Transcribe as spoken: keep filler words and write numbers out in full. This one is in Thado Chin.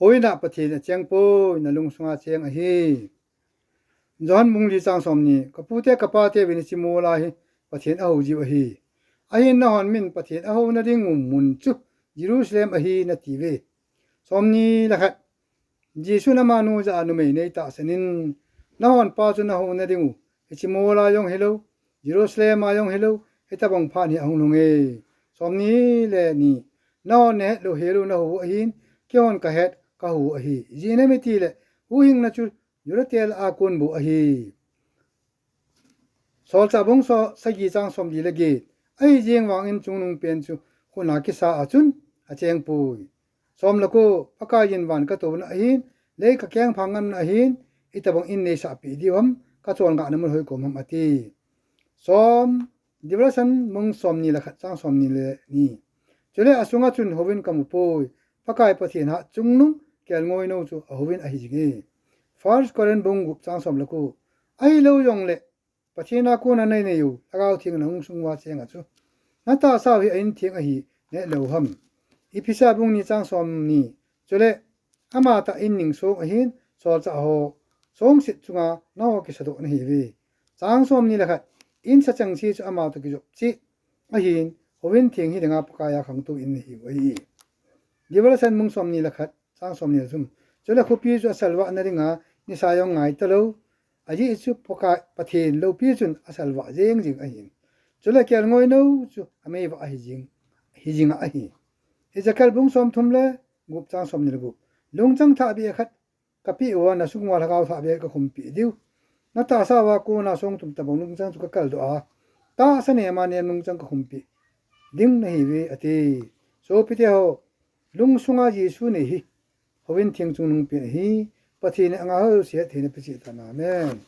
Houin a Pathen acheng poi, nalungsunga cheng ahi. Johan bung li chang somni, kapute kapate uvin hiche mol a hi Pathen ahou jiu ahi. Ahin nahon min Pathen ahouna dingu mun chu Jerusalem ahi natiuve. Somni le khat, Jesun amanu jah a numei nei tahsan in, nahon pa chu nahouna dingu hiche mol a jong hilou, Jerusalem a jong hilou, hitobang phat hi ahung lhunge. Somni le ni, nahon nahet lou helou nahou u ahin, keihon kahet kahou u ahi. Ijeh inem itile, huhhingna chu Judate lah a kon bou ahi. Solchah bung so-, sagi chang somli le get, ahi jeng vangin chungnungpen chu khut a kisa a chun acheng poi. Som le ko, Pakaiyin van katouna ahin, lei kakengphah ngamna ahin, itobang in neisahpeh diu ham, kacholngahna mun hoikom ham ati. Som, Revelation bung somni le khat chang somni le ni. Chule asunga chun houin kamu poi, Pakai Pathen hat chungnung kelngoinou chu ahouin ahi jinge. First Corinth bung gup chang som le ko, ahilou jongle, Pathen a kona nanei u, Lhagao Theng nahung sung uva cheng a chu, natahsa u hi a in theng ahi, nahet lou ham. Ephesa bung ni chang somni, chule, amatah in ningsong ahin, solchah ho songset chunga nangho kisadoh nahiuve. Chang somni le khat, in sacheng se chu amatoh kijop cheh ahin, houin theng hi dinga Pakai a khangtou in nahiu ahi. Revelation bung somni le khat, chang somni le thum. Chule khopi chu asalvah nadinga nisa jong ngai talou, ajeh chu Pakai Pathen loupi chun asalvah jeng jing ahin. Chule kelngoinou chu ameivah ahi jing, hi jinga ahi. Ezekiel bung somthum le gup chang somni le gup. Lungchang thahbeh khat kapeh uva, nasung uva Lhagao Thahbeh kakhumpeh diu. Natahsa uva kona songthum tobang lungchang chu kakaldoh a, tahsa nema nem lungchang kakhumpeh ding nahiuve ati. Sopite ho, lungsunga Jesu nei hi, houin theng chungnungpen ahi. Pathen in angah ho jouse hetheina peh cheh tan, amen.